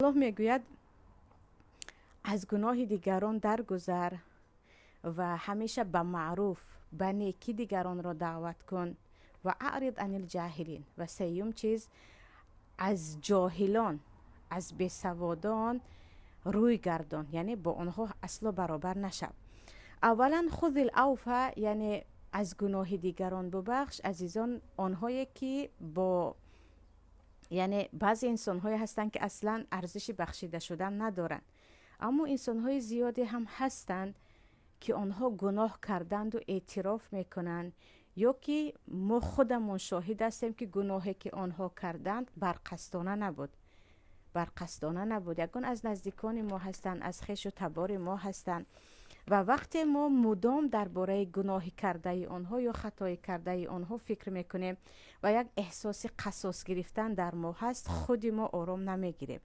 Аллоҳ мегӯяд: аз гуноҳи дигарон даргузар ва ҳамеша ба маъруф, ба некӣ дигаронро даъват кун. Ва أعرض عن الجاهلين. Ва сеюм чиз, аз ҷоҳилон, аз бесаводон рӯй гардон, яъне бо онҳо асло баробар нашав. Аввалан, خذ العفو, яъне аз гуноҳи дигарон бубахш. Азизон, онҳое ки бо, яъне баъзе инсонҳое ҳастанд, ки аслан арзиши бахшида шудан надоранд, аммо инсонҳои зиёде ҳам ҳастанд, ки онҳо гуноҳ карданду эътироф мекунанд, ё ки мо худамон шоҳид ҳастем, ки гуноҳе ки онҳо карданд, барқасдона набуд, барқасдона набуд. Ягон аз наздикони мо ҳастанд, аз хешу табори мо ҳастанд ва вақте мо мудом дар бораи гуноҳи кардаи онҳо ё хатои кардаи онҳо фикр мекунем ва як эҳсоси қасос гирифтан дар мо ҳаст, худи мо ором намегирем.